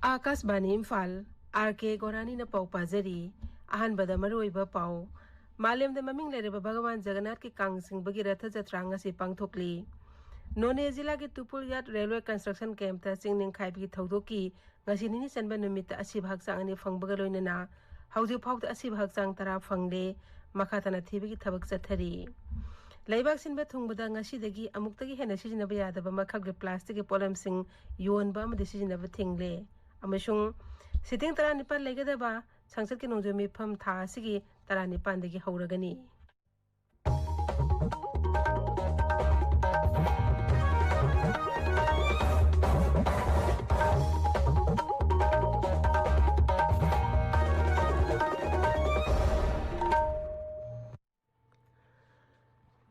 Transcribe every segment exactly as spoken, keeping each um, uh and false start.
ꯑꯥꯀꯥꯁꯕꯥꯅꯤ Imphal, R ꯀꯦ ꯒꯣꯔꯥꯅꯤꯅ ꯄꯥꯎ ꯄꯥꯖꯔꯤ꯫ ꯑꯍꯥꯟꯕꯗ ꯃꯔꯨꯑꯣꯏꯕ ꯄꯥꯎ꯫ ꯃꯥꯂꯦꯝꯗ ꯃꯃꯤꯡ ꯂꯩꯔꯕ ꯚꯒꯋꯥꯟ ꯖꯒꯟꯅꯥꯊꯀꯤ ꯀꯥꯡ ꯆꯤꯡꯕꯒꯤ ꯔꯊ ꯖꯇ꯭ꯔꯥ ꯉꯁꯤ ꯄꯥꯡꯊꯣꯛꯂꯤ꯫ ꯅꯣꯅꯦ ꯖꯤꯂꯥꯒꯤ ꯇꯨꯄꯨꯜꯌꯥꯠ ꯔꯦꯜꯋꯦ ꯀꯟꯁꯇ꯭ꯔꯛꯁꯟ ꯀꯦꯝꯞꯇ ꯆꯤꯡ ꯅꯤꯡꯈꯥꯏꯕꯒꯤ ꯊꯧꯗꯣꯛꯀꯤ ꯉꯁꯤ ꯅꯤꯅꯤ ꯆꯟꯕ ꯅꯨꯃꯤꯠꯇ ꯑꯁꯤꯕ ꯍꯛꯆꯥꯡ ꯑꯅꯤ ꯐꯪꯕꯒ ꯂꯣꯏꯅꯅ ꯍꯧꯖꯤꯛ ꯐꯥꯎꯗ ꯑꯁꯤꯕ ꯍꯛꯆꯥꯡ ꯇꯔꯥ ꯐꯪꯂꯦ꯫ ꯃꯈꯥ ꯇꯥꯅ ꯊꯤꯕꯒꯤ ꯊꯕꯛ ꯆꯠꯊꯔꯤ꯫ ꯂꯩꯕꯥꯛ ꯁꯤꯟꯕ ꯊꯨꯡꯕꯗ ꯉꯁꯤꯗꯒꯤ ꯑꯃꯨꯛꯇꯒꯤ ꯍꯦꯟꯅ ꯁꯤꯖꯤꯟꯅꯕ ꯌꯥꯗꯕ ꯃꯈꯜꯒꯤ ꯄ꯭ꯂꯥꯁꯇꯤꯛꯀꯤ ꯄꯣꯠꯂꯝꯁꯤꯡ ꯌꯣꯟꯕ ꯑꯃꯗꯤ ꯁꯤꯖꯤꯟꯅꯕ ꯊꯤꯡꯂꯦ꯫ ꯑꯃꯁꯨꯡ ꯁꯤꯇꯤꯡ ꯇꯔꯥꯅꯤꯄꯥꯜ ꯂꯩꯒꯗꯕ ꯁꯪꯁꯠꯀꯤ ꯅꯣꯡꯖꯨ ꯃꯤꯐꯝ ꯊꯥ ꯑꯁꯤꯒꯤ ꯇꯔꯥꯅꯤꯄꯥꯟꯗꯒꯤ ꯍꯧꯔꯒꯅꯤ꯫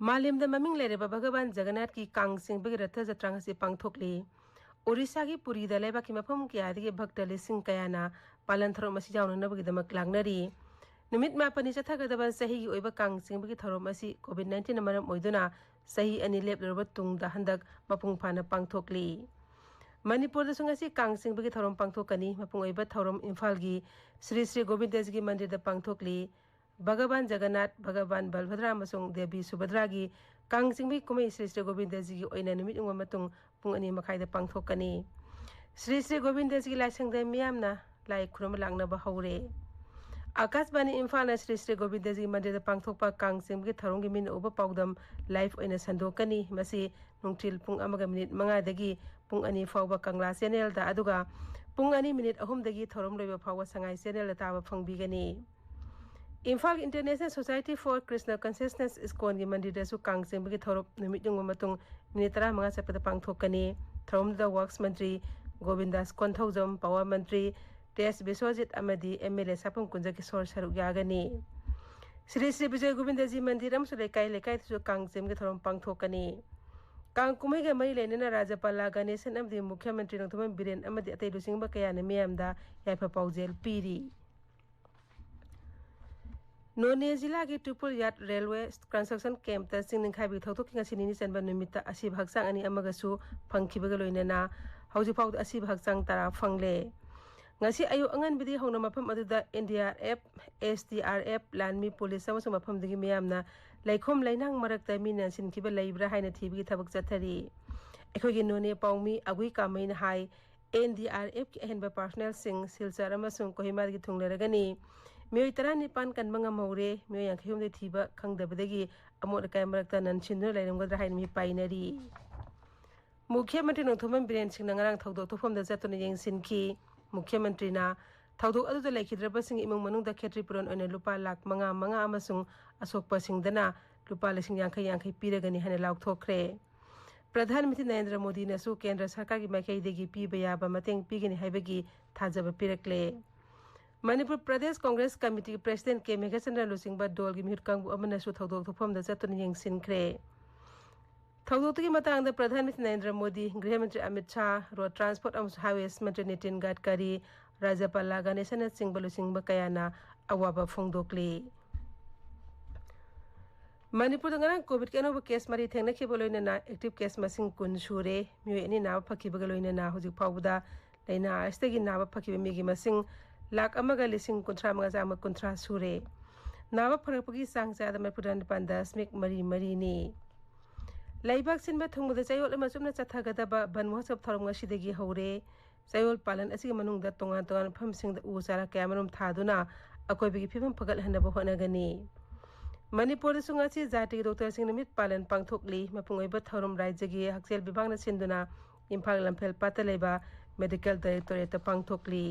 ꯃꯥꯂꯦꯝꯗ ꯃꯃꯤꯡ ꯂꯩꯔꯕ ꯚꯒꯋꯥꯟ ꯖꯒꯟꯅꯥꯊꯀꯤ ꯀꯥꯡ ꯆꯤꯡꯕꯒꯤ ꯔꯊ ꯖꯇ꯭ꯔꯥ ꯉꯁꯤ ꯄꯥꯡꯊꯣꯛꯂꯤ꯫ ꯑꯣꯔꯤꯁꯥꯒꯤ ꯄꯨꯔꯤꯗ ꯂꯩꯕꯥꯛꯀꯤ ꯃꯐꯝ ꯀꯌꯥꯗꯒꯤ ꯚꯛꯇ ꯂꯤꯁꯤꯡ ꯀꯌꯥꯅ ꯄꯥꯂꯟ ꯊꯧꯔꯝ ꯑꯁꯤ ꯌꯥꯎꯅꯅꯕꯒꯤꯗꯃꯛ ꯂꯥꯛꯅꯔꯤ꯫ ꯅꯨꯃꯤꯠ ꯃꯥꯄꯟꯅꯤ ꯆꯠꯊꯒꯗꯕ ꯆꯍꯤꯒꯤ ꯑꯣꯏꯕ ꯀꯥꯡ ꯆꯤꯡꯕꯒꯤ ꯊꯧꯔꯝ ꯑꯁꯤ ꯀꯣꯚꯤꯗ ꯅꯥꯏꯟꯇꯤꯟꯅ ꯃꯔꯝ ꯑꯣꯏꯗꯨꯅ ꯆꯍꯤ ꯑꯅꯤ ꯂꯦꯞꯂꯨꯔꯕ ꯇꯨꯡꯗ ꯍꯟꯗꯛ ꯃꯄꯨꯡ ꯐꯥꯅ ꯄꯥꯡꯊꯣꯛꯂꯤ꯫ ꯃꯅꯤꯄꯨꯔꯗꯁꯨ ꯉꯁꯤ ꯀꯥꯡ ꯆꯤꯡꯕꯒꯤ ꯊꯧꯔꯝ ꯄꯥꯡꯊꯣꯛꯀꯅꯤ꯫ ꯃꯄꯨꯡ ꯑꯣꯏꯕ ꯊꯧꯔꯝ ꯏꯝꯐꯥꯜꯒꯤ ꯁ꯭ꯔꯤ ꯁ꯭ꯔꯤ ꯒꯣꯕꯤꯟꯗꯖꯤꯒꯤ ꯃꯟꯗꯤꯔꯗ ꯄꯥꯡꯊꯣꯛꯂꯤ꯫ ꯚꯒꯋꯥꯟ ꯖꯒꯟꯅꯥꯊ, ꯚꯒꯋꯥꯟ ꯕꯜꯚꯗ꯭ꯔ ꯑꯃꯁꯨꯡ ꯗꯦꯕꯤ ꯁꯨꯚꯗ꯭ꯔꯥꯒꯤ ꯀꯥꯡ ꯆꯤꯡꯕꯒꯤ ꯀꯨꯝꯍꯩ ꯁ꯭ꯔꯤ ꯁ꯭ꯔꯤ ꯒꯣꯕꯤꯟꯗꯖꯤꯒꯤ ꯑꯣꯏꯅ ꯅꯨꯃꯤꯠ ꯌꯨꯡꯕ ꯃꯇꯨꯡ ꯄꯨꯡ ꯑꯅꯤ ꯃꯈꯥꯏꯗ ꯄꯥꯡꯊꯣꯛꯀꯅꯤ꯫ ꯁ꯭ꯔꯤ ꯁ꯭ꯔꯤ ꯒꯣꯕꯤꯟꯗꯖꯤꯒꯤ ꯂꯥꯏꯁꯪꯗ ꯃꯤꯌꯥꯝꯅ ꯂꯥꯏ ꯈꯨꯔꯨꯝꯕ ꯂꯥꯛꯅꯕ ꯍꯧꯔꯦ꯫ ꯑꯥꯀꯥꯁꯕꯥꯅꯤ ꯏꯝꯐꯥꯜꯅ ꯁ꯭ꯔꯤ ꯁ꯭ꯔꯤ ꯒꯣꯕꯤꯟꯗꯖꯤꯒꯤ ꯃꯟꯗꯤꯔꯗ ꯄꯥꯡꯊꯣꯛꯄ ꯀꯥꯡ ꯆꯤꯡꯕꯒꯤ ꯊꯧꯔꯝꯒꯤ ꯃꯤꯅ ꯎꯕ ꯄꯥꯎꯗꯝ ꯂꯥꯏꯚ ꯑꯣꯏꯅ ꯁꯟꯗꯣꯛꯀꯅꯤ꯫ ꯃꯁꯤ ꯅꯨꯡꯊꯤꯜ ꯄꯨꯡ ꯑꯃꯒ ꯃꯤꯅꯤꯠ ꯃꯉꯥꯗꯒꯤ ꯄꯨꯡ ꯑꯅꯤ ꯐꯥꯎꯕ ꯀꯪꯂꯥ ꯆꯦꯅꯦꯜꯗ, ꯑꯗꯨꯒ ꯄꯨꯡ ꯑꯅꯤ ꯃꯤꯅꯤꯠ ꯑꯍꯨꯝꯗꯒꯤ ꯊꯧꯔꯝ ꯂꯣꯏꯕ ꯐꯥꯎꯕ ꯁꯉꯥꯏ ꯆꯦꯅꯦꯜꯗ ꯇꯥꯕ ꯐꯪꯕꯤꯒꯅꯤ꯫ Imphal International Society for Krishna Consciousness ꯏꯁꯀꯣꯟꯒꯤ ꯃꯟꯗꯤꯔꯗꯁꯨ ꯀꯥꯡ ꯆꯤꯡꯕꯒꯤ ꯊꯧꯔꯝ ꯅꯨꯃꯤꯠ ꯌꯨꯡꯕ ꯃꯇꯨꯡ ꯃꯤꯅꯤꯠ ꯇꯔꯥꯃꯉꯥ ꯆꯠꯄꯗ ꯄꯥꯡꯊꯣꯛꯀꯅꯤ꯫ ꯊꯧꯔꯝꯗꯨꯗ ꯋꯥꯔꯛꯁ ꯃꯟꯇ꯭ꯔꯤ ꯒꯣꯕꯤꯟꯗꯥꯁ ꯀꯣꯟꯊꯧꯖꯝ, ꯄꯥꯋꯔ ꯃꯟꯇ꯭ꯔꯤ ꯇꯦꯖ ꯕꯤꯁ꯭ꯋꯖꯤꯠ ꯑꯃꯗꯤ ꯑꯦꯝ ꯑꯦꯜ ꯑꯦ ꯁꯥꯄꯝ ꯀꯨꯟꯖ ꯀꯤꯁꯣꯔ ꯁꯔꯨꯛ ꯌꯥꯒꯅꯤ꯫ ꯁ꯭ꯔꯤ ꯁ꯭ꯔꯤ ꯕꯤꯖꯌ ꯒꯣꯕꯤꯟꯗꯖꯤ ꯃꯟꯗꯤꯔ ꯑꯃꯁꯨꯡ ꯂꯩꯀꯥꯏ ꯂꯩꯀꯥꯏꯗꯁꯨ ꯀꯥꯡ ꯆꯤꯡꯕꯒꯤ ꯊꯧꯔꯝ ꯄꯥꯡꯊꯣꯛꯀꯅꯤ꯫ ꯀꯥꯡ ꯀꯨꯝꯍꯩꯒ ꯃꯔꯤ ꯂꯩꯅꯅ ꯔꯥꯖ꯭ꯌꯄꯥꯂꯥ ꯒꯅꯦꯁꯟ ꯑꯃꯗꯤ ꯃꯨꯈ꯭ꯌ ꯃꯟꯇ꯭ꯔꯤ ꯅꯣꯡꯊꯣꯝꯕꯝ ꯕꯤꯔꯦꯟ ꯑꯃꯗꯤ ꯑꯇꯩ ꯂꯨꯆꯤꯡꯕ ꯀꯌꯥꯅ ꯃꯤꯌꯥꯝꯗ ꯌꯥꯏꯐ ꯄꯥꯎꯖꯦꯜ ꯄꯤꯔꯤ꯫ ꯅꯣꯅꯦ ꯖꯤꯂꯥꯒꯤ ꯇꯨꯄꯨꯜꯌꯥꯠ ꯔꯦꯜꯋꯦ ꯀꯟꯁꯇ꯭ꯔꯛꯁꯟ ꯀꯦꯝꯞꯇ ꯆꯤꯡ ꯅꯤꯡꯈꯥꯏꯕꯒꯤ ꯊꯧꯗꯣꯛꯀꯤ ꯉꯁꯤ ꯅꯤꯅꯤ ꯆꯟꯕ ꯅꯨꯃꯤꯠꯇ ꯑꯁꯤꯕ ꯍꯛꯆꯥꯡ ꯑꯅꯤ ꯑꯃꯒꯁꯨ ꯐꯪꯈꯤꯕꯒ ꯂꯣꯏꯅꯅ ꯍꯧꯖꯤꯛ ꯐꯥꯎꯗ ꯑꯁꯤꯕ ꯍꯛꯆꯥꯡ ꯇꯔꯥ ꯐꯪꯂꯦ꯫ ꯉꯁꯤ ꯑꯌꯨꯛ ꯑꯉꯟꯕꯗꯒꯤ ꯍꯧꯅ ꯃꯐꯝ ꯑꯗꯨꯗ N D R F, S D R F, ꯂꯥꯟꯃꯤ, ꯄꯨꯂꯤꯁ ꯑꯃꯁꯨꯡ ꯃꯐꯝꯗꯨꯒꯤ ꯃꯤꯌꯥꯝꯅ ꯂꯩꯈꯣꯝ ꯂꯩꯅꯥꯡ ꯃꯔꯛꯇ ꯃꯤ ꯅꯟꯁꯤꯟꯈꯤꯕ ꯂꯩꯕ꯭ꯔꯥ ꯍꯥꯏꯅ ꯊꯤꯕꯒꯤ ꯊꯕꯛ ꯆꯠꯊꯔꯤ꯫ ꯑꯩꯈꯣꯏꯒꯤ ꯅꯣꯅꯦ ꯄꯥꯎꯃꯤ ꯑꯒꯨꯏ ꯀꯥꯃꯩꯅ ꯍꯥꯏ, ꯑꯦꯟ ꯗꯤ ꯑꯥꯔ ꯑꯦꯐꯀꯤ ꯑꯍꯦꯟꯕ ꯄꯥꯔꯁꯣꯅꯦꯜꯁꯤꯡ ꯁꯤꯜꯆꯔ ꯑꯃꯁꯨꯡ ꯀꯣꯍꯤꯃꯥꯗꯒꯤ ꯊꯨꯡꯂꯔꯒꯅꯤ꯫ ꯃꯤꯑꯣꯏ ꯇꯔꯥꯅꯤꯄꯥꯟ ꯀꯟꯕ ꯉꯝꯍꯧꯔꯦ꯫ ꯃꯤꯑꯣꯏ ꯌꯥꯡꯈꯩ ꯍꯨꯝꯗꯣꯏ ꯊꯤꯕ ꯈꯪꯗꯕꯗꯒꯤ ꯑꯃꯣꯠ ꯑꯀꯥꯏ ꯃꯔꯛꯇ ꯅꯟꯁꯤꯟꯗꯨꯅ ꯂꯩꯔꯝꯒꯗ꯭ꯔꯥ ꯍꯥꯏꯅ ꯃꯤ ꯄꯥꯏꯅꯔꯤ꯫ ꯃꯨꯈ꯭ꯌ ꯃꯟꯇ꯭ꯔꯤ ꯅꯣꯡꯊꯣꯝꯕꯝ ꯕꯤꯔꯦꯟ ꯁꯤꯡꯅ ꯉꯔꯥꯡ ꯊꯧꯗꯣꯛ ꯊꯣꯛꯐꯝꯗ ꯆꯠꯇꯨꯅ ꯌꯦꯡꯁꯤꯟꯈꯤ꯫ ꯃꯨꯈ꯭ꯌ ꯃꯟꯇ꯭ꯔꯤꯅ ꯊꯧꯗꯣꯛ ꯑꯗꯨꯗ ꯂꯩꯈꯤꯗ꯭ꯔꯕꯁꯤꯡꯒꯤ ꯏꯃꯨꯡ ꯃꯅꯨꯡꯗ ꯈꯦꯇ꯭ꯔꯤ ꯄꯨꯔꯣꯟ ꯑꯣꯏꯅ ꯂꯨꯄꯥ ꯂꯥꯈ ꯃꯉꯥ ꯃꯉꯥ ꯑꯃꯁꯨꯡ ꯑꯁꯣꯛꯄꯁꯤꯡꯗꯅ ꯂꯨꯄꯥ ꯂꯤꯁꯤꯡ ꯌꯥꯡꯈꯩ ꯌꯥꯡꯈꯩ ꯄꯤꯔꯒꯅꯤ ꯍꯥꯏꯅ ꯂꯥꯎꯊꯣꯛꯈ꯭ꯔꯦ꯫ ꯄ꯭ꯔꯙꯥꯟ ꯃꯟꯇ꯭ꯔꯤ ꯅꯔꯦꯟꯗ꯭ꯔ ꯃꯣꯗꯤꯅꯁꯨ ꯀꯦꯟꯗ꯭ꯔ ꯁꯔꯀꯥꯔꯒꯤ ꯃꯥꯏꯀꯩꯗꯒꯤ ꯄꯤꯕ ꯌꯥꯕ ꯃꯇꯦꯡ ꯄꯤꯒꯅꯤ ꯍꯥꯏꯕꯒꯤ ꯊꯥꯖꯕ ꯄꯤꯔꯛꯂꯦ꯫ ꯃꯅꯤꯄꯨꯔ ꯄ꯭ꯔꯗꯦꯁ ꯀꯣꯡꯒ꯭ꯔꯦꯁ ꯀꯃꯤꯇꯤꯒꯤ ꯄ꯭ꯔꯦꯁꯤꯗꯦꯟ ꯀꯦ ꯃꯦꯘꯆꯟꯗ꯭ꯔ ꯂꯨꯆꯤꯡꯕ ꯗꯣꯜꯒꯤ ꯃꯤꯍꯨꯠ ꯀꯥꯡꯕꯨ ꯑꯃꯅꯁꯨ ꯊꯧꯗꯣꯛ ꯊꯣꯛꯐꯝꯗ ꯆꯠꯇꯨꯅ ꯌꯦꯡꯁꯤꯟꯈ꯭ꯔꯦ꯫ ꯊꯧꯗꯣꯛꯇꯨꯒꯤ ꯃꯇꯥꯡꯗ ꯄ꯭ꯔꯙꯥꯟ ꯃꯟꯇ꯭ꯔꯤ ꯅꯔꯦꯟꯗ꯭ꯔ ꯃꯣꯗꯤ, ꯒ꯭ꯔꯤꯍ ꯃꯟꯇ꯭ꯔꯤ ꯑꯃꯤꯠ ꯁꯥꯍ, ꯔꯣꯗ ꯇ꯭ꯔꯥꯟꯁꯄꯣꯔꯠ ꯑꯃꯁꯨꯡ ꯍꯥꯏꯋꯦꯁ ꯃꯟꯇ꯭ꯔꯤ ꯅꯤꯇꯤꯟ ꯒꯗꯀꯔꯤ, ꯔꯥꯖ꯭ꯌꯄꯥꯜ ꯂꯥ ꯒꯅꯦꯁꯟꯅꯆꯤꯡꯕ ꯂꯨꯆꯤꯡꯕ ꯀꯌꯥꯅ ꯑꯋꯥꯕ ꯐꯣꯡꯗꯣꯛꯂꯤ꯫ ꯃꯅꯤꯄꯨꯔꯗ ꯉꯔꯥꯡ ꯀꯣꯚꯤꯗꯀꯤ ꯑꯅꯧꯕ ꯀꯦꯁ ꯃꯔꯤ ꯊꯦꯡꯅꯈꯤꯕ ꯂꯣꯏꯅꯅ ꯑꯦꯛꯇꯤꯚ ꯀꯦꯁ ꯃꯁꯤꯡ ꯀꯨꯟ ꯁꯨꯔꯦ꯫ ꯃꯤꯑꯣꯏ ꯑꯅꯤ ꯅꯥꯕ ꯐꯈꯤꯕꯒ ꯂꯣꯏꯅꯅ ꯍꯧꯖꯤꯛ ꯐꯥꯎꯕꯗ ꯂꯥꯏꯅꯥ ꯑꯁꯤꯗꯒꯤ ꯅꯥꯕ ꯐꯈꯤꯕ ꯃꯤꯒꯤ ꯃꯁꯤꯡ ꯂꯥꯈ ꯑꯃꯒ ꯂꯤꯁꯤꯡ ꯀꯨꯟꯊ꯭ꯔꯥ ꯃꯉꯥ ꯆꯥꯝꯃ ꯀꯨꯟꯊ꯭ꯔꯥ ꯁꯨꯔꯦ꯫ ꯅꯥꯕ ꯐꯔꯛꯄꯒꯤ ꯆꯥꯡ ꯆꯥꯗ ꯃꯔꯤꯐꯨꯇꯔꯥ ꯅꯤꯄꯥꯟ ꯗꯁꯃꯤꯛ ꯃꯔꯤ ꯃꯔꯤꯅꯤ꯫ ꯂꯩꯕꯥꯛ ꯁꯤꯟꯕ ꯊꯨꯡꯕꯗ ꯆꯌꯣꯜ ꯑꯃ ꯆꯨꯞꯅ ꯆꯠꯊꯒꯗꯕ ꯕꯟ ꯃꯍꯣꯠꯁꯕ ꯊꯧꯔꯝ ꯉꯁꯤꯗꯒꯤ ꯍꯧꯔꯦ꯫ ꯆꯌꯣꯜ ꯄꯥꯂꯟ ꯑꯁꯤꯒꯤ ꯃꯅꯨꯡꯗ ꯇꯣꯉꯥꯟ ꯇꯣꯉꯥꯟꯕ ꯃꯐꯝꯁꯤꯡꯗ ꯎ ꯆꯥꯔꯥ ꯀꯌꯥꯃꯔꯨꯝ ꯊꯥꯗꯨꯅ ꯑꯀꯣꯏꯕꯒꯤ ꯐꯤꯕꯝ ꯐꯒꯠꯍꯟꯅꯕ ꯍꯣꯠꯅꯒꯅꯤ꯫ ꯃꯅꯤꯄꯨꯔꯗꯁꯨ ꯉꯁꯤ ꯖꯥꯇꯤꯒꯤ ꯗꯣꯛꯇꯔꯁꯤꯡ ꯅꯨꯃꯤꯠ ꯄꯥꯂꯟ ꯄꯥꯡꯊꯣꯛꯂꯤ꯫ ꯃꯄꯨꯡ ꯑꯣꯏꯕ ꯊꯧꯔꯝ ꯔꯥꯖ꯭ꯌꯒꯤ ꯍꯛꯁꯦꯜ ꯚꯤꯚꯥꯒꯅ ꯁꯤꯟꯗꯨꯅ ꯏꯝꯐꯥꯜ ꯂꯝꯐꯦꯜ ꯄꯥꯠꯇ ꯂꯩꯕ ꯃꯦꯗꯤꯀꯦꯜ ꯗꯥꯏꯔꯦꯛꯇꯣꯔꯦꯠꯇ ꯄꯥꯡꯊꯣꯛꯂꯤ꯫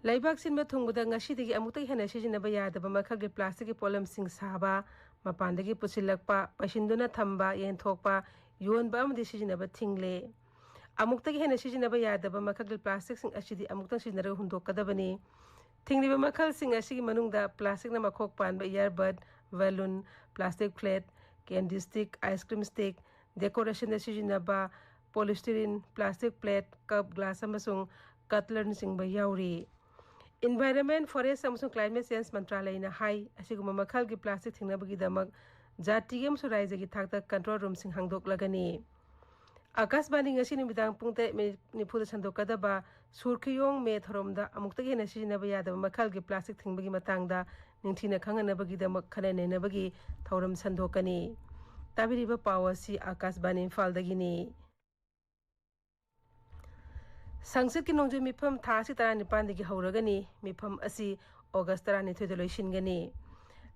ꯂꯩꯕꯥꯛ ꯁꯤꯟꯕ ꯊꯨꯡꯕꯗ ꯉꯁꯤꯗꯒꯤ ꯑꯃꯨꯛꯇꯒꯤ ꯍꯦꯟꯅ ꯁꯤꯖꯤꯟꯅꯕ ꯌꯥꯗꯕ ꯃꯈꯜꯒꯤ ꯄ꯭ꯂꯥꯁꯇꯤꯛꯀꯤ ꯄꯣꯠꯂꯝꯁꯤꯡ ꯁꯥꯕ, ꯃꯄꯥꯟꯗꯒꯤ ꯄꯨꯁꯤꯜꯂꯛꯄ, ꯄꯩꯁꯤꯟꯗꯨꯅ ꯊꯝꯕ, ꯌꯦꯟꯊꯣꯛꯄ, ꯌꯣꯟꯕ ꯑꯃꯗꯤ ꯁꯤꯖꯤꯟꯅꯕ ꯊꯤꯡꯂꯦ꯫ ꯑꯃꯨꯛꯇꯒꯤ ꯍꯦꯟꯅ ꯁꯤꯖꯤꯟꯅꯕ ꯌꯥꯗꯕ ꯃꯈꯜꯒꯤ ꯄ꯭ꯂꯥꯁꯇꯤꯛꯁꯤꯡ ꯑꯁꯤꯗꯤ ꯑꯃꯨꯛꯇꯪ ꯁꯤꯖꯤꯟꯅꯔꯒ ꯍꯨꯟꯗꯣꯛꯀꯗꯕꯅꯤ꯫ ꯊꯤꯡꯂꯤꯕ ꯃꯈꯜꯁꯤꯡ ꯑꯁꯤꯒꯤ ꯃꯅꯨꯡꯗ ꯄ꯭ꯂꯥꯁꯇꯤꯛꯅ ꯃꯈꯣꯛ ꯄꯥꯟꯕ earbud, balloon, plastic plate, candy stick, ice cream stick, ꯗꯦꯀꯣꯔꯦꯁꯟꯗ ꯁꯤꯖꯤꯟꯅꯕ polystyrene, plastic plate, cup, glass ꯑꯃꯁꯨꯡ ꯀꯠꯂꯔꯅꯆꯤꯡꯕ ꯌꯥꯎꯔꯤ꯫ ꯏꯟꯚꯥꯏꯔꯟꯃꯦꯟ, ꯐꯣꯔꯦꯁ ꯑꯃꯁꯨꯡ ꯀ꯭ꯂꯥꯏꯃꯦꯠ ꯆꯦꯟꯖ ꯃꯟꯇ꯭ꯔꯥꯂꯌꯅ ꯍꯥꯏ, ꯑꯁꯤꯒꯨꯝꯕ ꯃꯈꯜꯒꯤ ꯄ꯭ꯂꯥꯁꯇꯤꯛ ꯊꯤꯡꯅꯕꯒꯤꯗꯃꯛ ꯖꯥꯇꯤꯒꯤ ꯑꯃꯁꯨꯡ ꯔꯥꯖ꯭ꯌꯒꯤ ꯊꯥꯛꯇ ꯀꯟꯇ꯭ꯔꯣꯜ ꯔꯨꯝꯁꯤꯡ ꯍꯥꯡꯗꯣꯛꯂꯒꯅꯤ꯫ ꯑꯥꯀꯥꯁꯕꯥꯅꯤ ꯉꯁꯤ ꯅꯨꯃꯤꯗꯥꯡ ꯄꯨꯡ ꯇꯔꯦꯠ ꯃꯤꯅꯤꯠ ꯅꯤꯐꯨꯗ ꯁꯟꯗꯣꯛꯀꯗꯕ ꯁꯨꯔꯈꯤꯌꯣꯡ ꯃꯦ ꯊꯧꯔꯝꯗ ꯑꯃꯨꯛꯇꯒꯤ ꯍꯦꯟꯅ ꯁꯤꯖꯤꯟꯅꯕ ꯌꯥꯗꯕ ꯃꯈꯜꯒꯤ ꯄ꯭ꯂꯥꯁꯇꯤꯛ ꯊꯤꯡꯕꯒꯤ ꯃꯇꯥꯡꯗ ꯅꯤꯡꯊꯤꯅ ꯈꯪꯍꯟꯅꯕꯒꯤꯗꯃꯛ ꯈꯟꯅ ꯅꯩꯅꯕꯒꯤ ꯊꯧꯔꯝ ꯁꯟꯗꯣꯛꯀꯅꯤ꯫ ꯇꯥꯕꯤꯔꯤꯕ ꯄꯥꯎ ꯑꯁꯤ ꯑꯥꯀꯥꯁꯕꯥꯅꯤ ꯏꯝꯐꯥꯜꯗꯒꯤꯅꯤ꯫ ꯁꯪꯁꯠꯀꯤ ꯅꯣꯡꯖꯨ ꯃꯤꯐꯝ ꯊꯥ ꯑꯁꯤ ꯇꯔꯥꯅꯤꯄꯥꯟꯗꯒꯤ ꯍꯧꯔꯒꯅꯤ꯫ ꯃꯤꯐꯝ ꯑꯁꯤ ꯑꯣꯒꯁ ꯇꯔꯥꯅꯤꯊꯣꯏꯗ ꯂꯣꯏꯁꯤꯟꯒꯅꯤ꯫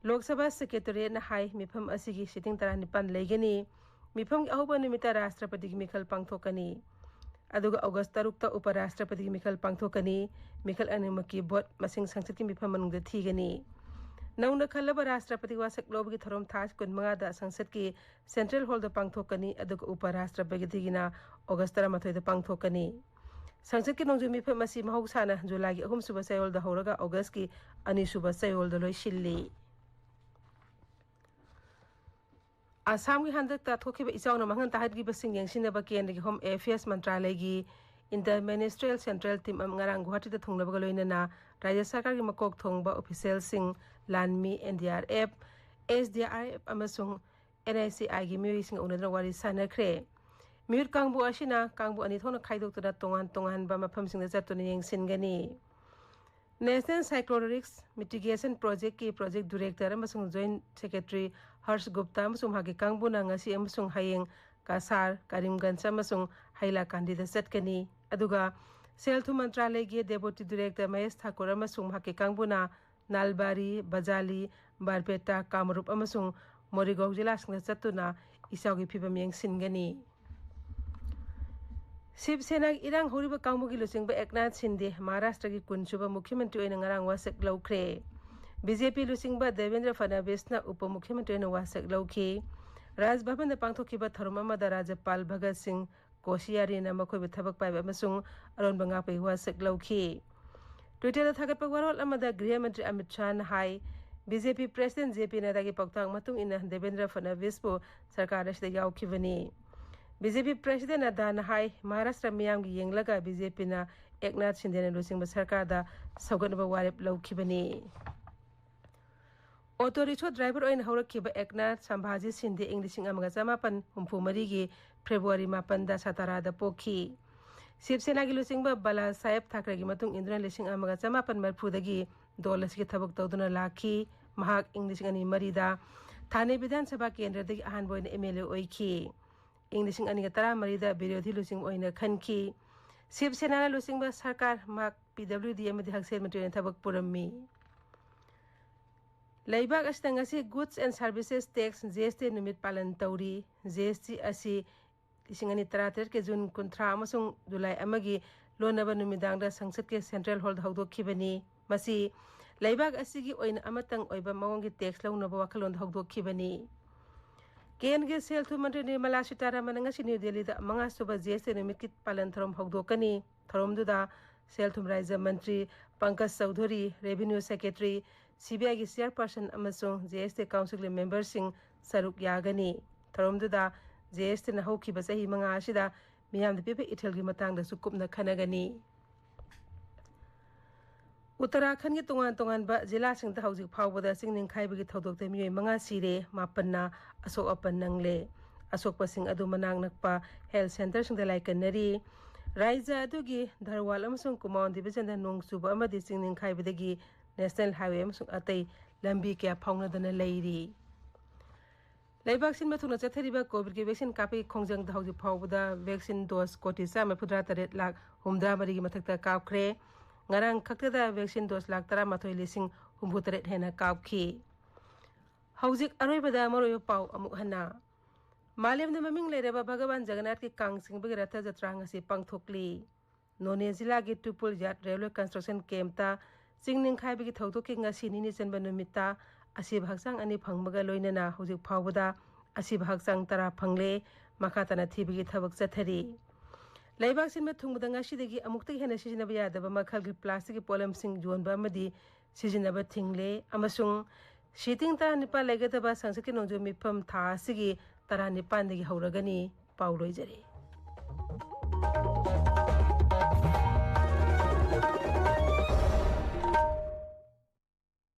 ꯂꯣꯛ ꯁꯚꯥ ꯁꯦꯀ꯭ꯔꯦꯇꯦꯔꯤꯌꯦꯠꯅ ꯍꯥꯏ, ꯃꯤꯐꯝ ꯑꯁꯤꯒꯤ ꯁꯤꯇꯤꯡ ꯇꯔꯥꯅꯤꯄꯥꯟ ꯂꯩꯒꯅꯤ꯫ ꯃꯤꯐꯝꯒꯤ ꯑꯍꯧꯕ ꯅꯨꯃꯤꯠꯇ ꯔꯥꯁꯇ꯭ꯔꯄꯇꯤꯒꯤ ꯃꯤꯈꯜ ꯄꯥꯡꯊꯣꯛꯀꯅꯤ꯫ ꯑꯗꯨꯒ ꯑꯣꯒꯁ ꯇꯔꯨꯛꯇ ꯎꯄ ꯔꯥꯁꯇ꯭ꯔꯄꯇꯤꯒꯤ ꯃꯤꯈꯜ ꯄꯥꯡꯊꯣꯛꯀꯅꯤ꯫ ꯃꯤꯈꯜ ꯑꯅꯤꯃꯛꯀꯤ ꯚꯣꯠ ꯃꯁꯤꯡ ꯁꯪꯁꯠꯀꯤ ꯃꯤꯐꯝ ꯃꯅꯨꯡꯗ ꯊꯤꯒꯅꯤ꯫ ꯅꯧꯅ ꯈꯜꯂꯕ ꯔꯥꯁꯇ꯭ꯔꯄꯇꯤ ꯋꯥꯁꯛ ꯂꯧꯕꯒꯤ ꯊꯧꯔꯝ ꯊꯥ ꯀꯨꯟꯃꯉꯥꯗ ꯁꯪꯁꯠꯀꯤ ꯁꯦꯟꯇ꯭ꯔꯦꯜ ꯍꯣꯜꯗ ꯄꯥꯡꯊꯣꯛꯀꯅꯤ, ꯑꯗꯨꯒ ꯎꯄ ꯔꯥꯁꯇ꯭ꯔꯄꯇꯤꯒꯤꯅ ꯑꯣꯒꯁ ꯇꯔꯥꯃꯥꯊꯣꯏꯗ ꯄꯥꯡꯊꯣꯛꯀꯅꯤ꯫ ꯁꯪꯁꯠꯀꯤ ꯅꯣꯡꯖꯨ ꯃꯤꯐꯝ ꯑꯁꯤ ꯃꯍꯧꯁꯥꯅ ꯖꯨꯂꯥꯏꯒꯤ ꯑꯍꯨꯝꯁꯨꯕ ꯆꯌꯣꯜꯗ ꯍꯧꯔꯒ ꯑꯣꯒꯁꯀꯤ ꯑꯅꯤꯁꯨꯕ ꯆꯌꯣꯜꯗ ꯂꯣꯏꯁꯤꯜꯂꯤ꯫ ꯑꯁꯥꯝꯒꯤ ꯍꯟꯗꯛꯇ ꯊꯣꯛꯈꯤꯕ ꯏꯆꯥꯎꯅ ꯃꯥꯡꯍꯟ ꯇꯥꯍꯟꯈꯤꯕꯁꯤꯡ ꯌꯦꯡꯁꯤꯟꯅꯕ ꯀꯦꯟꯗ꯭ꯔꯒꯤ ꯍꯣꯝ ꯑꯦꯐꯤꯌꯔꯁ ꯃꯟꯇ꯭ꯔꯥꯂꯌꯒꯤ ꯏꯟꯇꯔ ꯃꯤꯅꯤꯁꯇ꯭ꯔꯤꯌꯦꯜ ꯁꯦꯟꯇ꯭ꯔꯦꯜ ꯇꯤꯝ ꯑꯃ ꯉꯔꯥꯡ ꯒꯨꯋꯥꯍꯥꯇꯤꯗ ꯊꯨꯡꯂꯕꯒ ꯂꯣꯏꯅꯅ ꯔꯥꯖ꯭ꯌ ꯁꯔꯀꯥꯔꯒꯤ ꯃꯀꯣꯛ ꯊꯣꯡꯕ ꯑꯣꯐꯤꯁꯤꯌꯦꯜꯁꯤꯡ, ꯂꯥꯟꯃꯤ, N D R F, S D R F ꯑꯃꯁꯨꯡ ꯑꯦꯟ ꯑꯥꯏ ꯁꯤ ꯑꯥꯏꯒꯤ ꯃꯤꯑꯣꯏꯁꯤꯡꯒ ꯎꯅꯗꯨꯅ ꯋꯥꯔꯤ ꯁꯥꯟꯅꯈ꯭ꯔꯦ꯫ ꯃꯤꯍꯨꯠ ꯀꯥꯡꯕꯨ ꯑꯁꯤꯅ ꯀꯥꯡꯕꯨ ꯑꯅꯤ ꯊꯣꯛꯅ ꯈꯥꯏꯗꯣꯛꯇꯨꯅ ꯇꯣꯉꯥꯟ ꯇꯣꯉꯥꯟꯕ ꯃꯐꯝꯁꯤꯡꯗ ꯆꯠꯇꯨꯅ ꯌꯦꯡꯁꯤꯟꯒꯅꯤ꯫ ꯅꯦꯁꯅꯦꯜ ꯁꯥꯏꯀ꯭ꯂꯣꯟ ꯔꯤꯁꯛ ꯃꯤꯇꯤꯒꯦꯁꯟ ꯄ꯭ꯔꯣꯖꯦꯛꯀꯤ ꯄ꯭ꯔꯣꯖꯦꯛ ꯗꯤꯔꯦꯛꯇꯔ ꯑꯃꯁꯨꯡ ꯖꯣꯏꯟꯠ ꯁꯦꯀ꯭ꯔꯦꯇꯔꯤ ꯍꯔꯁ ꯒꯨꯞꯇꯥ ꯑꯃꯁꯨꯡ ꯃꯍꯥꯛꯀꯤ ꯀꯥꯡꯕꯨꯅ ꯉꯁꯤ ꯑꯃꯁꯨꯡ ꯍꯌꯦꯡ ꯀꯁꯥꯔ, ꯀꯔꯤꯝꯒꯟꯖ ꯑꯃꯁꯨꯡ ꯍꯩꯂꯥꯀꯥꯟꯗꯤꯗ ꯆꯠꯀꯅꯤ꯫ ꯑꯗꯨꯒ ꯁꯦꯜ ꯊꯨꯝ ꯃꯟꯇ꯭ꯔꯥꯂꯌꯒꯤ ꯗꯦꯄꯨꯇꯤ ꯗꯤꯔꯦꯛꯇꯔ ꯃꯍꯦꯁ ꯊꯥꯀꯨꯔ ꯑꯃꯁꯨꯡ ꯃꯍꯥꯛꯀꯤ ꯀꯥꯡꯕꯨꯅ ꯅꯥꯜꯕꯥꯔꯤ, ꯕꯖꯥꯂꯤ, ꯕꯥꯔꯄꯦꯇꯥ, ꯀꯥꯃꯔꯨꯞ ꯑꯃꯁꯨꯡ ꯃꯣꯔꯤꯒꯥꯎ ꯖꯤꯂꯥꯁꯤꯡꯗ ꯆꯠꯇꯨꯅ ꯏꯆꯥꯎꯒꯤ ꯐꯤꯕꯝ ꯌꯦꯡꯁꯤꯟꯒꯅꯤ꯫ ꯁꯤꯕ ꯁꯦꯅꯥꯒꯤ ꯏꯔꯥꯡ ꯍꯧꯔꯤꯕ ꯀꯥꯡꯕꯨꯒꯤ ꯂꯨꯆꯤꯡꯕ ꯑꯦꯛꯅꯥꯊ ꯁꯤꯟꯗꯦ ꯃꯍꯥꯔꯥꯁꯇ꯭ꯔꯒꯤ ꯀꯨꯟꯁꯨꯕ ꯃꯨꯈ꯭ꯌ ꯃꯟꯇ꯭ꯔꯤ ꯑꯣꯏꯅ ꯉꯔꯥꯡ ꯋꯥꯁꯛ ꯂꯧꯈ꯭ꯔꯦ꯫ ꯕꯤ ꯖꯦ ꯄꯤ ꯂꯨꯆꯤꯡꯕ ꯗꯦꯕꯦꯟꯗ꯭ꯔ ꯐꯗꯅꯕꯤꯁꯅ ꯎꯄ ꯃꯨꯈ꯭ꯌ ꯃꯟꯇ꯭ꯔꯤ ꯑꯣꯏꯅ ꯋꯥꯁꯛ ꯂꯧꯈꯤ꯫ ꯔꯥꯖ ꯚꯕꯟꯗ ꯄꯥꯡꯊꯣꯛꯈꯤꯕ ꯊꯧꯔꯝ ꯑꯃꯗ ꯔꯥꯖ꯭ꯌꯄꯥꯜ ꯚꯒꯠ ꯁꯤꯡ ꯀꯣꯁꯤꯌꯥꯔꯤꯅ ꯃꯈꯣꯏꯕꯨ ꯊꯕꯛ ꯄꯥꯏꯕ ꯑꯃꯁꯨꯡ ꯑꯔꯣꯟꯕ ꯉꯥꯛꯄꯒꯤ ꯋꯥꯁꯛ ꯂꯧꯈꯤ꯫ ꯇ꯭ꯋꯤꯇꯔꯗ ꯊꯥꯒꯠꯄ ꯋꯥꯔꯣꯜ ꯑꯃꯗ ꯒ꯭ꯔꯤꯍ ꯃꯟꯇ꯭ꯔꯤ ꯑꯃꯤꯠ ꯁꯥꯍꯅ ꯍꯥꯏ, ꯕꯤ ꯖꯦ ꯄꯤ ꯄ꯭ꯔꯦꯁꯤꯗꯦꯟꯠ ꯖꯦ ꯄꯤ ꯅꯗꯥꯒꯤ ꯄꯥꯎꯇꯥꯛ ꯃꯇꯨꯡ ꯏꯟꯅ ꯗꯦꯕꯦꯟꯗ꯭ꯔ ꯐꯗꯅꯕꯤꯁꯄꯨ ꯁꯔꯀꯥꯔ ꯑꯁꯤꯗ ꯌꯥꯎꯈꯤꯕꯅꯤ꯫ ꯕꯤ ꯖꯦ ꯄꯤ ꯄ꯭ꯔꯦꯁꯤꯗꯦꯟꯠ ꯅꯗꯥꯅ ꯍꯥꯏ, ꯃꯍꯥꯔꯥꯁꯇ꯭ꯔ ꯃꯤꯌꯥꯝꯒꯤ ꯌꯦꯡꯂꯒ ꯕꯤ ꯖꯦ ꯄꯤꯅ ꯑꯦꯛꯅꯥꯊ ꯁꯤꯟꯗꯦꯅ ꯂꯨꯆꯤꯡꯕ ꯁꯔꯀꯥꯔꯗ ꯁꯧꯒꯠꯅꯕ ꯋꯥꯔꯦꯞ ꯂꯧꯈꯤꯕꯅꯤ꯫ ꯑꯣꯇꯣ ꯔꯤꯛꯁꯣ ꯗ꯭ꯔꯥꯏꯚꯔ ꯑꯣꯏꯅ ꯍꯧꯔꯛꯈꯤꯕ ꯑꯦꯛꯅꯥꯊ ꯁꯝꯚꯥꯖꯤ ꯁꯤꯟꯗꯦ ꯏꯪ ꯂꯤꯁꯤꯡ ꯑꯃꯒ ꯆꯃꯥꯄꯟ ꯍꯨꯝꯐꯨ ꯃꯔꯤꯒꯤ ꯐꯦꯕ꯭ꯔꯨꯋꯥꯔꯤ ꯃꯥꯄꯟꯗ ꯁꯇꯥꯔꯥꯗ ꯄꯣꯛꯈꯤ꯫ ꯁꯤꯕ ꯁꯦꯅꯥꯒꯤ ꯂꯨꯆꯤꯡꯕ ꯕꯥꯂꯥ ꯁꯥꯍꯦꯕ ꯊꯥꯀ꯭ꯔꯦꯒꯤ ꯃꯇꯨꯡ ꯏꯟꯗꯨꯅ ꯂꯤꯁꯤꯡ ꯑꯃꯒ ꯆꯃꯥꯄꯟ ꯃꯔꯤꯐꯨꯗꯒꯤ ꯗꯣꯜ ꯑꯁꯤꯒꯤ ꯊꯕꯛ ꯇꯧꯗꯨꯅ ꯂꯥꯛꯈꯤ꯫ ꯃꯍꯥꯛ ꯏꯪ ꯂꯤꯁꯤꯡ ꯑꯅꯤ ꯃꯔꯤꯗ ꯊꯥꯅꯦ ꯕꯤꯙꯥꯟ ꯁꯚꯥ ꯀꯦꯟꯗ꯭ꯔꯗꯒꯤ ꯑꯍꯥꯟꯕ ꯑꯣꯏꯅ ꯑꯦꯝ ꯑꯦꯜ ꯑꯦ ꯑꯣꯏꯈꯤ꯫ ꯏꯪ ꯂꯤꯁꯤꯡ ꯑꯅꯤꯒ ꯇꯔꯥꯃꯔꯤꯗ ꯕꯤꯔꯣꯙꯤ ꯂꯨꯆꯤꯡꯕ ꯑꯣꯏꯅ ꯈꯟꯈꯤ꯫ ꯁꯤꯕ ꯁꯦꯅꯥꯅ ꯂꯨꯆꯤꯡꯕ ꯁꯔꯀꯥꯔ ꯃꯍꯥꯛ ꯄꯤ ꯗꯕ꯭ꯂꯤꯎ ꯗꯤ ꯑꯃꯗꯤ ꯍꯛꯁꯦꯜ ꯃꯟꯇ꯭ꯔꯤ ꯑꯣꯏꯅ ꯊꯕꯛ ꯄꯨꯔꯝꯃꯤ꯫ ꯂꯩꯕꯥꯛ ꯑꯁꯤꯗ ꯉꯁꯤ Goods and Services Tax, G S T, ꯅꯨꯃꯤꯠ ꯄꯥꯂꯟ ꯇꯧꯔꯤ꯫ ꯖꯤ ꯑꯦꯁ ꯇꯤ ꯑꯁꯤ ꯂꯤꯁꯤꯡ ꯑꯅꯤ ꯇꯔꯥꯇꯔꯦꯠꯀꯤ ꯖꯨꯟ ꯀꯨꯟꯊ꯭ꯔꯥ ꯑꯃꯁꯨꯡ ꯖꯨꯂꯥꯏ ꯑꯃꯒꯤ ꯂꯣꯟꯅꯕ ꯅꯨꯃꯤꯗꯥꯡꯗ ꯁꯪꯁꯠꯀꯤ ꯁꯦꯟꯇ꯭ꯔꯦꯜ ꯍꯣꯜꯗ ꯍꯧꯗꯣꯛꯈꯤꯕꯅꯤ꯫ ꯃꯁꯤ ꯂꯩꯕꯥꯛ ꯑꯁꯤꯒꯤ ꯑꯣꯏꯅ ꯑꯃꯇꯪ ꯑꯣꯏꯕ ꯃꯑꯣꯡꯒꯤ ꯇꯦꯛꯁ ꯂꯧꯅꯕ ꯋꯥꯈꯜꯂꯣꯟꯗ ꯍꯧꯗꯣꯛꯈꯤꯕꯅꯤ꯫ ꯀꯦꯟꯗ꯭ꯔꯒꯤ ꯁꯦꯜ ꯊꯨꯝ ꯃꯟꯇ꯭ꯔꯤ ꯅꯤꯔꯃꯂꯥ ꯁꯤꯇꯥꯔꯥꯃꯟꯅ ꯉꯁꯤ ꯅ꯭ꯌꯨ ꯗꯦꯜꯂꯤꯗ ꯃꯉꯥꯁꯨꯕ ꯖꯤ ꯑꯦꯁ ꯇꯤ ꯅꯨꯃꯤꯠꯀꯤ ꯄꯥꯂꯟ ꯊꯧꯔꯝ ꯍꯧꯗꯣꯛꯀꯅꯤ꯫ ꯊꯧꯔꯝꯗꯨꯗ ꯁꯦꯜ ꯊꯨꯝ ꯔꯥꯖ꯭ꯌ ꯃꯟꯇ꯭ꯔꯤ Pankaj Chaudhary, revenue secretary, C B ꯑꯥꯏꯒꯤ ꯆꯤꯌꯔꯄꯔꯁꯟ ꯑꯃꯁꯨꯡ ꯖꯤ ꯑꯦꯁ ꯇꯤ ꯀꯥꯎꯟꯁꯤꯜꯒꯤ ꯃꯦꯝꯕꯔꯁꯤꯡ ꯁꯔꯨꯛ ꯌꯥꯒꯅꯤ꯫ ꯊꯧꯔꯝꯗꯨꯗ ꯖꯤ ꯑꯦꯁ ꯇꯤꯅ ꯍꯧꯈꯤꯕ ꯆꯍꯤ ꯃꯉꯥ ꯑꯁꯤꯗ ꯃꯤꯌꯥꯝꯗ ꯄꯤꯕ ꯏꯊꯤꯜꯒꯤ ꯃꯇꯥꯡꯗꯁꯨ ꯀꯨꯞꯅ ꯈꯟꯅꯒꯅꯤ꯫ ꯎꯠꯇꯔꯥꯈꯟꯒꯤ ꯇꯣꯉꯥꯟ ꯇꯣꯉꯥꯟꯕ ꯖꯤꯂꯥꯁꯤꯡꯗ ꯍꯧꯖꯤꯛ ꯐꯥꯎꯕꯗ ꯆꯤꯡ ꯅꯤꯡꯈꯥꯏꯕꯒꯤ ꯊꯧꯗꯣꯛꯇ ꯃꯤꯑꯣꯏ ꯃꯉꯥ ꯁꯤꯔꯦ, ꯃꯥꯄꯟꯅ ꯑꯁꯣꯛ ꯑꯄꯟ ꯅꯪꯂꯦ꯫ ꯑꯁꯣꯛꯄꯁꯤꯡ ꯑꯗꯨ ꯃꯅꯥꯛ ꯅꯛꯄ ꯍꯦꯜꯊ ꯁꯦꯟꯇꯔꯁꯤꯡꯗ ꯂꯥꯏꯀꯠꯅꯔꯤ꯫ ꯔꯥꯖ꯭ꯌ ꯑꯗꯨꯒꯤ ꯙꯔꯋꯥꯜ ꯑꯃꯁꯨꯡ ꯀꯨꯃꯥꯎꯟ ꯗꯤꯚꯤꯖꯟꯗ ꯅꯣꯡ ꯆꯨꯕ ꯑꯃꯗꯤ ꯆꯤꯡ ꯅꯤꯡꯈꯥꯏꯕꯗꯒꯤ ꯅꯦꯁꯅꯦꯜ ꯍꯥꯏꯋꯦ ꯑꯃꯁꯨꯡ ꯑꯇꯩ ꯂꯝꯕꯤ ꯀꯌꯥ ꯐꯥꯎꯅꯗꯅ ꯂꯩꯔꯤ꯫ ꯂꯩꯕꯥꯛ ꯁꯤꯟꯕ ꯊꯨꯡꯅ ꯆꯠꯊꯔꯤꯕ ꯀꯣꯚꯤꯗꯀꯤ ꯚꯦꯛꯁꯤꯟ ꯀꯥꯞꯄꯒꯤ ꯈꯣꯡꯖꯪꯗ ꯍꯧꯖꯤꯛ ꯐꯥꯎꯕꯗ ꯚꯦꯛꯁꯤꯟ ꯗꯣꯁ ꯀꯣꯇꯤ ꯆꯥꯝꯃ ꯃꯔꯤꯐꯨꯇꯔꯥ ꯇꯔꯦꯠ ꯂꯥꯈ ꯍꯨꯝꯐꯨꯇꯔꯥ ꯃꯔꯤꯒꯤ ꯃꯊꯛꯇ ꯀꯥꯞꯈ꯭ꯔꯦ꯫ ꯉꯔꯥꯡ ꯈꯛꯇꯗ ꯚꯦꯛꯁꯤꯟ ꯗꯣꯁ ꯂꯥꯈ ꯇꯔꯥꯃꯥꯊꯣꯏ ꯂꯤꯁꯤꯡ ꯍꯨꯝꯐꯨꯇꯔꯦꯠ ꯍꯦꯟꯅ ꯀꯥꯞꯈꯤ꯫ ꯍꯧꯖꯤꯛ ꯑꯔꯣꯏꯕꯗ ꯃꯔꯨꯑꯣꯏꯕ ꯄꯥꯎ ꯑꯃꯨꯛ ꯍꯟꯅ꯫ ꯃꯥꯂꯦꯝꯗ ꯃꯃꯤꯡ ꯂꯩꯔꯕ ꯚꯒꯋꯥꯟ ꯖꯒꯟꯅꯥꯊꯀꯤ ꯀꯥꯡ ꯆꯤꯡꯕꯒꯤ ꯔꯊ ꯖꯇ꯭ꯔꯥ ꯉꯁꯤ ꯄꯥꯡꯊꯣꯛꯂꯤ꯫ ꯅꯣꯅꯦ ꯖꯤꯂꯥꯒꯤ ꯇꯨꯄꯨꯜ ꯌꯥꯠ ꯔꯦꯜꯋꯦ ꯀꯟꯁꯇ꯭ꯔꯛꯁꯟ ꯀꯦꯝꯞꯇ ꯆꯤꯡ ꯅꯤꯡꯈꯥꯏꯕꯒꯤ ꯊꯧꯗꯣꯛꯀꯤ ꯉꯁꯤ ꯅꯤꯅꯤ ꯆꯟꯕ ꯅꯨꯃꯤꯠꯇ ꯑꯁꯤꯕ ꯍꯛꯆꯥꯡ ꯑꯅꯤ ꯐꯪꯕꯒ ꯂꯣꯏꯅꯅ ꯍꯧꯖꯤꯛ ꯐꯥꯎꯕꯗ ꯑꯁꯤꯕ ꯍꯛꯆꯥꯡ ꯇꯔꯥ ꯐꯪꯂꯦ꯫ ꯃꯈꯥ ꯇꯥꯅ ꯊꯤꯕꯒꯤ ꯊꯕꯛ ꯆꯠꯊꯔꯤ꯫ ꯂꯩꯕꯥꯛ ꯁꯤꯟꯕ ꯊꯨꯡꯕꯗ ꯉꯁꯤꯗꯒꯤ ꯑꯃꯨꯛꯇꯒꯤ ꯍꯦꯟꯅ ꯁꯤꯖꯤꯟꯅꯕ ꯌꯥꯗꯕ ꯃꯈꯜꯒꯤ ꯄ꯭ꯂꯥꯁꯇꯤꯛꯀꯤ ꯄꯣꯠꯂꯝꯁꯤꯡ ꯌꯣꯟꯕ ꯑꯃꯗꯤ ꯁꯤꯖꯤꯟꯅꯕ ꯊꯤꯡꯂꯦ ꯑꯃꯁꯨꯡ ꯁꯤꯇꯤꯡ ꯇꯔꯥꯅꯤꯄꯥꯜ ꯂꯩꯒꯗꯕ ꯁꯪꯁꯠꯀꯤ ꯅꯣꯡꯖꯨ ꯃꯤꯐꯝ ꯊꯥ ꯑꯁꯤꯒꯤ ꯇꯔꯥꯅꯤꯄꯥꯜꯗꯒꯤ ꯍꯧꯔꯒꯅꯤ꯫ ꯄꯥꯎ ꯂꯣꯏꯖꯔꯦ꯫